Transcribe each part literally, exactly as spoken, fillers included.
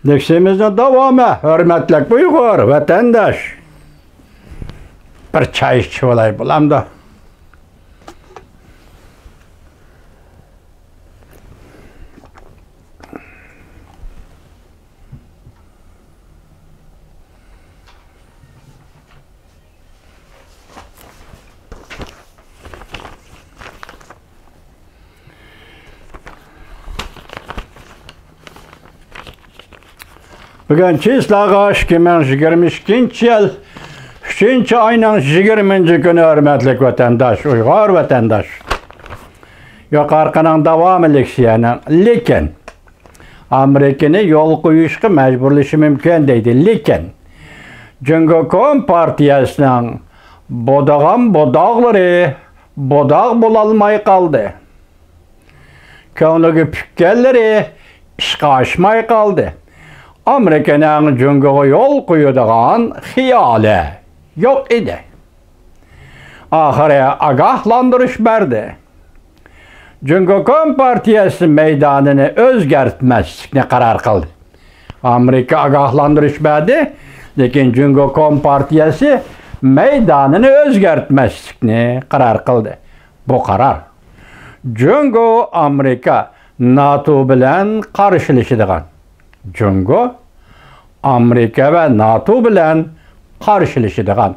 لېكسىيىمىزنىڭ داۋامى، ھۆرمەتلىك ئۇيغۇر ۋەتەنداش. بىر چاي ئىچىۋالاي بولامدۇ؟ بۈگۈن چىسلاغا ئىككى مىڭ يىگىرمە ئىككىنچى يىل ئۈچىنچى ئاينىڭ يىگىرمىنچى كۈنى، ھۆرمەتلىك ۋەتەنداش، ئۇيغۇر ۋەتەنداش. يۇقىرىقىنىڭ داۋامى لېكسىيەنىڭ، لېكىن ئامېرىكىنى يول قويۇشقا مەجبۇرلىشى مۇمكىن دەيدۇ. لېكىن جۇڭگو كومپارتىيەسىنىڭ بۇدىغان بۇداغلىرى بۇداغ بولالماي قالدى. كۆڭلىگە پۈككەنلىرى ئىشقا ئاشماي قالدى. ئامېرىكىنىڭ جۇڭگوغا يول قويىدىغان خىيالى يوق ئىدى. ئاخىرى ئاگاھلاندۇرۇش بەردى. جۇڭگو كومپارتىيەسى مەيدانىنى ئۆزگەرتمەسلىكنى قارار قىلدى. ئامېرىكا ئاگاھلاندۇرۇش بەردى، لېكىن جۇڭگو كومپارتىيەسى مەيدانىنى ئۆزگەرتمەسلىكنى قارار قىلدى. بۇ قارار جۇڭگو، ئامېرىكا، ناتو بىلەن قارشىلىشىدىغان، جۇڭگو ئامېرىكا ۋە ناتو بىلەن قارشىلىشىدىغان،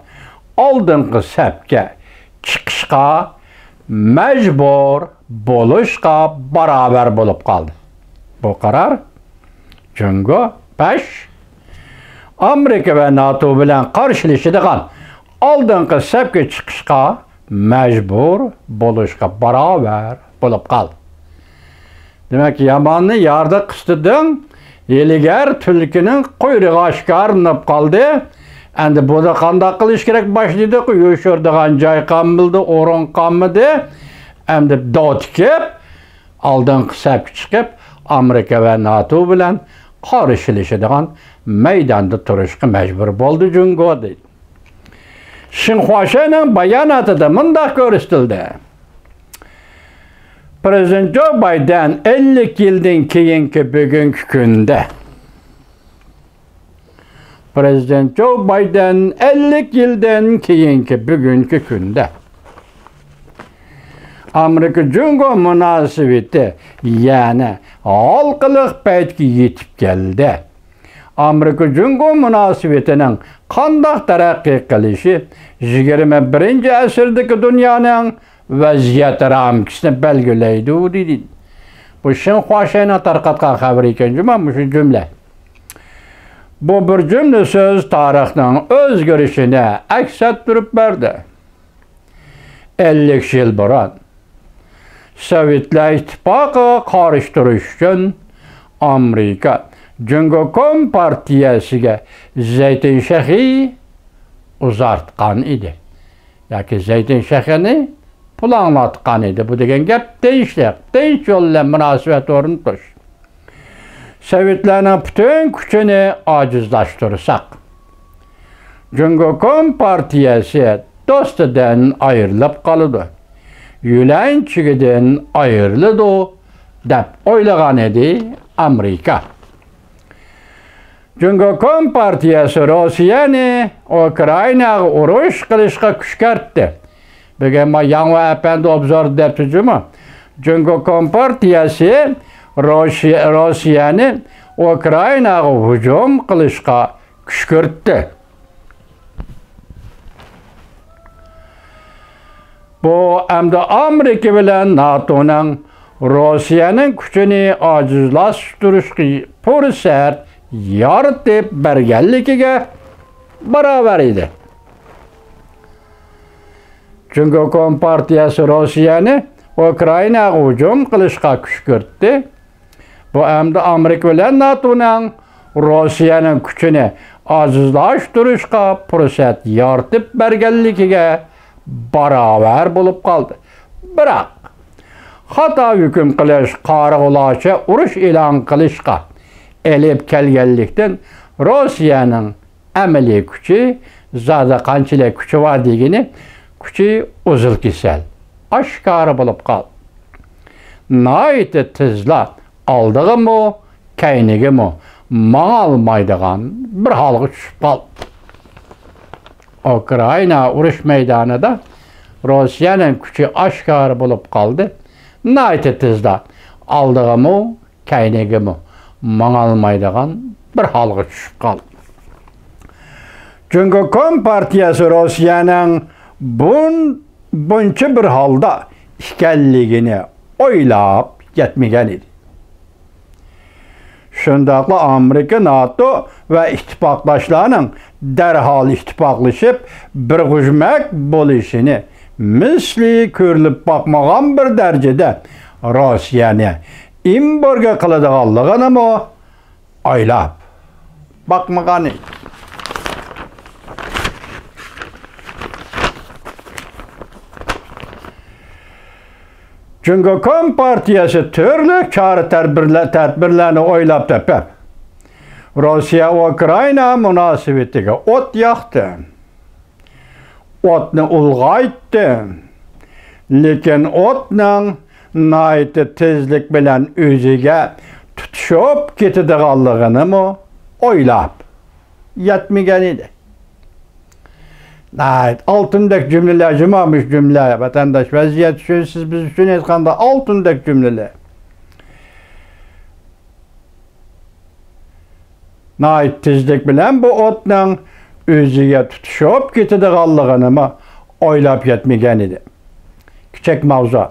ئالدىنقى سەپكە چىقىشقا مەجبۇر بولۇشقا باراۋەر بولۇپ قالدى. بۇ قارار جۇڭگو، بەش، ئامېرىكا ۋە ناتو بىلەن قارشىلىشىدىغان، ئالدىنقى سەپكە چىقىشقا مەجبۇر بولۇشقا باراۋەر بولۇپ قالدى. دېمەك، ياماننى ياردا قىستىدىڭ، ھىيلىگەر تۈلكىنىڭ قۇيرۇقى ئاشكارىلىنىپ قالدى. ئەمدى بۇدا قانداق قىلىش كېرەك؟ باشلىدۇق، يوشۇرىدىغان جاي قالمىدى، ئورۇن قالمىدى. ئەمدى داۋ تىكىپ، ئالدىنقى سەپكە چىقىپ، ئامېرىكا ۋە ناتو بىلەن قارشىلىشىدىغان مەيداندا تۇرۇشقا مەجبۇر بولدى جۇڭگو، دەيدۇ. شىنخۇا شەينىڭ باياناتىدا مۇنداق كۆرسىتىلدى. پرېزىدېنت جو بايدېن ئەللىك يىلدىن كېيىنكى بۈگۈنكى كۈندە. پرېزىدېنت جو بايدېن ئەللىك يىلدىن كېيىنكى بۈگۈنكى كۈندە ئامېرىكا جۇڭگو مۇناسىۋىتى يەنە ھالقىلىق پەيتكە يېتىپ كەلدى. ئامېرىكا جۇڭگو مۇناسىۋىتىنىڭ قانداق تەرەققىي قىلىشى يىگىرمە بىرىنچى ئەسىردىكى دۇنيانىڭ ۋەزىيەت رامكىسىنى بەلگىلەيدۇ، دېدى. بۇ شىنخۇا شەينىڭ تارقاتقان خەۋىرى ئىكەن جۇمۇ، مۇشۇ جۈملە. بۇ بىر جۈملە سۆز تارىخنىڭ ئۆزگىرىشىنى ئەكس ئەتتۈرۈپ بەردى. ئەللىك يىل بۇرۇن سوۋېتلار ئىتتىپاقىغا قارشى تۇرۇش ئۈچۈن ئامېرىكا جۇڭگو كومپارتىيەسىگە زەيتۇن شېخى ئۇزارتقان ئىدى. ياكى زەيتۇن شېخىنى پۇل ئاڭلاتقان ئىدى. بۇ دېگەن گەپ تىنچلىق، تىنچ يول بىلەن مۇناسىۋەت ئورنىتىش. سوۋېتلارنىڭ پۈتۈن كۈچىنى ئاجىزلاشتۇرساق، جۇڭگو كومپارتىيەسى دوستىدىن ئايرىلىپ قالىدۇ، يۆلەنچۈكىدىن ئايرىلىدۇ، دەپ ئويلىغان ئىدى ئامېرىكا. جۇڭگو كومپارتىيەسى روسىيەنى ئۇكرائىناغا ئۇرۇش قىلىشقا كۈشكۈرتتى. بۈگۈن ما ياڭۋا ئەپەندى ئوبزور دەپتۇ جۇمۇ. جۇڭگو كومپارتىيەسى روشى-، روسىيەنى ئۇكرائىناغا ھۇجۇم قىلىشقا كۈشكۈرتتى. بۇ ئەمدى ئامېرىكا بىلەن ناتونىڭ روسىيەنىڭ كۈچىنى ئاجىزلاشتۇرۇشقا پۇرسەت يارىتىپ بەرگەنلىكىگە باراۋەر ئىدى. جۇڭگو كومپارتىيەسى روسىيەنى ئۇكرائىناغا ھۇجۇم قىلىشقا كۈشكۈرتتى. بۇ ئەمدى ئامېرىكا بىلەن ناتونىڭ روسىيەنىڭ كۈچىنى ئاجىزلاشتۇرۇشقا پۇرسەت يارىتىپ بەرگەنلىكىگە باراۋەر بولۇپ قالدى. بىراق، خاتا ھۆكۈم قىلىش، قارىغۇلارچە ئۇرۇش ئېلان قىلىشقا ئېلىپ كەلگەنلىكتىن، روسىيەنىڭ ئەمەلىي كۈچى، زادى قانچىلىك كۈچى بار دېگىنى، كۈچى ئۇزۇل كېسەل، ئاشكارا بولۇپ قالدى. ناھايىتى تېزلا ئالدىغىمۇ، كەينىگىمۇ ماڭالمايدىغان بىر ھالغا چۈشۈپ قالدى. ئۇكرائىنا ئۇرۇش مەيدانىدا روسىيەنىڭ كۈچى ئاشكارا بولۇپ قالدى. ناھايىتى تېزلا ئالدىغىمۇ، كەينىگىمۇ ماڭالمايدىغان بىر ھالغا چۈشۈپ قالدى. جۇڭگو كومپارتىيەسى روسىيەنىڭ بۇن-، بۇنچە بىر ھالدا ئىكەنلىكىنى ئويلاپ يەتمىگەن ئىدى. شۇنداقلا ئامېرىكا، ناتو ۋە ئىتتىپاقداشلارنىڭ دەرھال ئىتتىپاقلىشىپ، بىر غۇژمەك بولۇشىنى مىسلى كۆرۈلۈپ باقمىغان بىر دەرىجىدە روسىيەنى ئېمبارگو قىلىدىغانلىقىنىمۇ ئويلاپ باقمىغان ئىدى. جۇڭگو كومپارتىيەسى تۈرلۈك چارە-تەدبىرلە-، تەدبىرلەرنى ئويلاپ تېپىپ، روسىيە-ئۇكرائىنا مۇناسىۋىتىگە ئوت ياقتى. ئوتنى ئۇلغايتتى. لېكىن ئوتنىڭ ناھايىتى تېزلىك بىلەن ئۆزىگە تۇتىشىپ كېتىدىغانلىقىنىمۇ ئويلاپ يەتمىگەن ئىدى. ناھايىتى ئالتۇندەك جۈملىلەر جۇما، مۇشۇ جۈملە، ۋەتەنداش، ۋەزىيەت ئۈچۈن، سىز بىز ئۈچۈن ئېيتقاندا ئالتۇندەك جۈملىلەر. ناھايىتى تېزلىك بىلەن بۇ ئوتنىڭ ئۆزىگە تۇتىشىپ كېتىدىغانلىقىنىمۇ ئويلاپ يەتمىگەن ئىدى. كىچىك ماۋزۇ.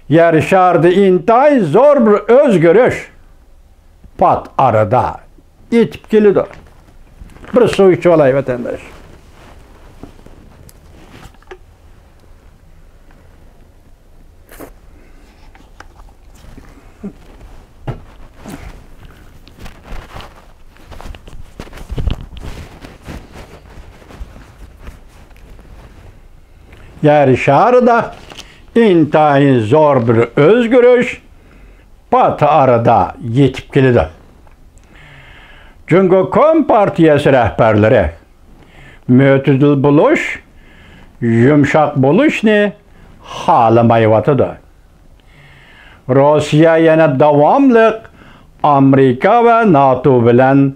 يەر شارىدا ئىنتايىن زور بىر ئۆزگىرىش پات ئارىدا يېتىپ كېلىدۇ. بىر سۇ ئىچىۋالاي، ۋەتەنداش. يەر شارىدا ئىنتايىن زور بىر ئۆزگىرىش پات ئارىدا يېتىپ كېلىدۇ. جۇڭگو كومپارتىيەسى رەھبەرلىرى مۆتىدىل بولۇش، يۇمشاق بولۇشنى خالىمايۋاتىدۇ. روسىيە يەنە داۋاملىق ئامېرىكا ۋە ناتو بىلەن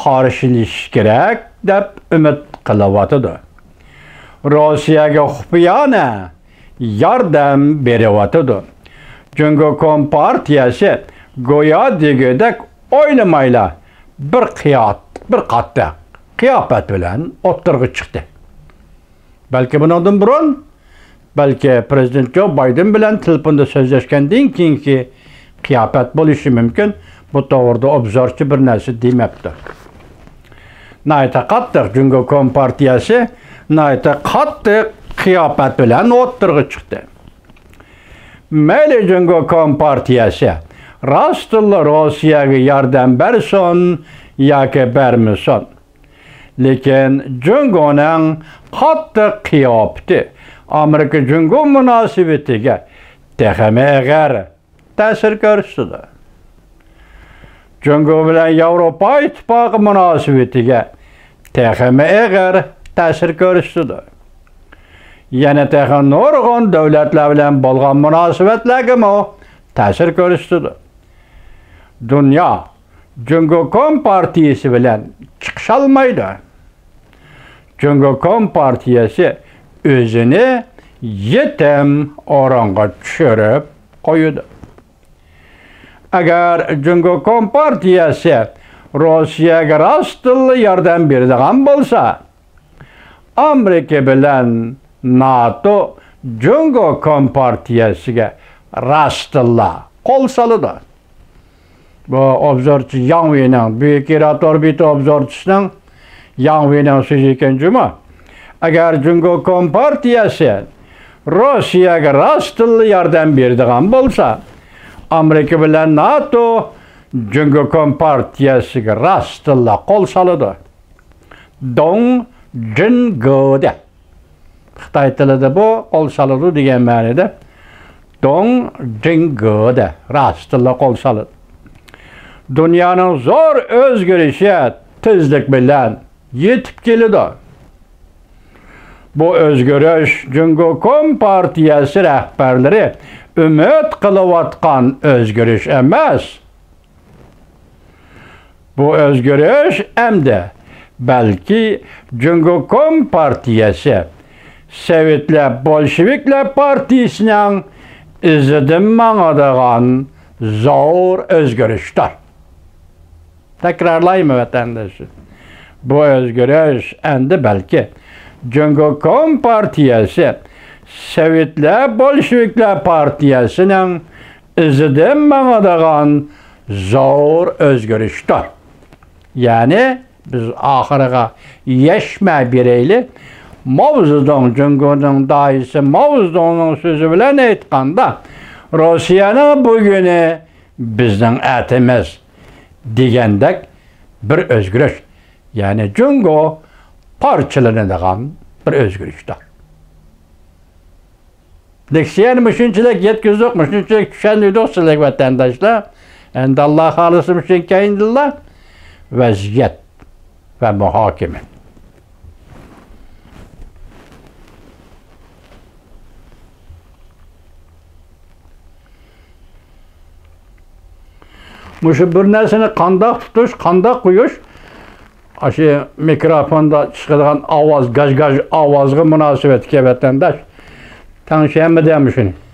قارشىلىشىش كېرەك دەپ ئۈمىد قىلىۋاتىدۇ. روسىيەگە خۇپىيانە ياردەم بېرىۋاتىدۇ. جۇڭگو كومپارتىيەسى گويا دېگۈدەك ئويلىمايلا بىر قىيات-، بىر قاتتىق قىياپەت بىلەن ئوتتۇرىغا چىقتى. بەلكى بۇنىڭدىن بۇرۇن، بەلكى پىرېزىدېنت جو بايدېن بىلەن تېلېفوندا سۆزلەشكەندىن كېيىنكى قىياپەت بولۇشى مۇمكىن. بۇ توغرىدا ئوبزورچى بىر نەرسە دېمەپتۇ. ناھايىتى قاتتىق، جۇڭگو كومپارتىيەسى ناھايىتى قاتتىق قىياپەت بىلەن ئوتتۇرىغا چىقتى. مەيلى جۇڭگو كومپارتىيەسى راستتىنلا روسىيەگە ياردەم بەرسۇن ياكى بەرمىسۇن، لېكىن جۇڭگونىڭ قاتتىق قىياپىتى ئامېرىكا جۇڭگو مۇناسىۋىتىگە تېخىمۇ ئېغىر تەسىر كۆرسىتىدۇ. جۇڭگو بىلەن ياۋروپا ئىتتىپاقى مۇناسىۋىتىگە تېخىمۇ ئېغىر تەسىر كۆرسىتىدۇ. يەنە تېخى نۇرغۇن دۆلەتلەر بىلەن بولغان مۇناسىۋەتلەرگىمۇ تەسىر كۆرسىتىدۇ. دۇنيا جۇڭگو كومپارتىيىسى بىلەن چىقىشالمايدۇ. جۇڭگو كومپارتىيەسى ئۆزىنى يېتىم ئورۇنغا چۈشۈرۈپ قويىدۇ. ئەگەر جۇڭگو كومپارتىيەسى روسىيەگە راستتىنلا ياردەم بېرىدىغان بولسا، ئامېرىكا بىلەن ناتو جۇڭگو كومپارتىيەسىگە راستتىنلا قول سالىدۇ. بۇ ئوبزورچى ياڭ ۋېينىڭ، بۈيۈك يېر ئاستى ئوربىتا ئوبزورچىسىنىڭ، ياڭ ۋېينىڭ سۆزى ئىكەن جۇمۇ. ئەگەر جۇڭگو كومپارتىيەسى روسىيەگە راستتىنلا ياردەم بېرىدىغان بولسا، ئامېرىكا بىلەن ناتو جۇڭگو كومپارتىيەسىگە راستتىنلا قول سالىدۇ. دۇڭ جىڭگو دە. خىتاي تىلىدا بۇ قول سالىدۇ دېگەن مەنىدە. دۇڭ جىڭگو دە. راستتىنلا قول سالىدۇ. دۇنيانىڭ زور ئۆزگىرىشى تېزلىك بىلەن يېتىپ كېلىدۇ. بۇ ئۆزگىرىش جۇڭگو كومپارتىيەسى رەھبەرلىرى ئۈمىد قىلىۋاتقان ئۆزگىرىش ئەمەس. بۇ ئۆزگىرىش ئەمدى بەلكى جۇڭگو كومپارتىيەسى، سوۋېتلار بولشېۋىكلار پارتىيىسىنىڭ ئىزىدىن ماڭىدىغان زور ئۆزگىرىشتۇر. تەكرارلايمەن، ۋەتەنداشلار. بۇ ئۆزگىرىش ئەمدى بەلكى جۇڭگو كومپارتىيەسى، سوۋېتلار بولشېۋىكلار پارتىيەسىنىڭ ئىزىدىن ماڭىدىغان زور ئۆزگىرىشتۇر. يەنى بىز ئاخىرىغا يەشمە بېرەيلى. ماۋزېدۇڭ، جۇڭگونىڭ داھىيسى ماۋزېدۇڭنىڭ سۆزى بىلەن ئېيتقاندا، روسىيەنىڭ بۈگۈنى بىزنىڭ ئەتىمىز دېگەندەك بىر ئۆزگىرىش. يەنى جۇڭگو پارچىلىنىدىغان بىر ئۆزگىرىشتۇر. لېكسىيەنى مۇشۇنچىلىك يەتكۈزدۇق، مۇشۇنچىلىك چۈشەندۈردۇق سىلەرگە، ۋەتەنداشلار. ئەمدى ئاللا خالىسا مۇشۇ كەينىدىنلا ۋەزىيەت ۋە مۇھاكىمە. مۇشۇ بىر نەرسىنى قانداق تۇتۇش، قانداق قويۇش، ئاشۇ مىكروفوندا چىقىدىغان ئاۋاز، گاژ-گاژ ئاۋازغا مۇناسىۋەتلىك، ۋەتەنداش. تەڭشىيەلمىدى مۇشۇنى.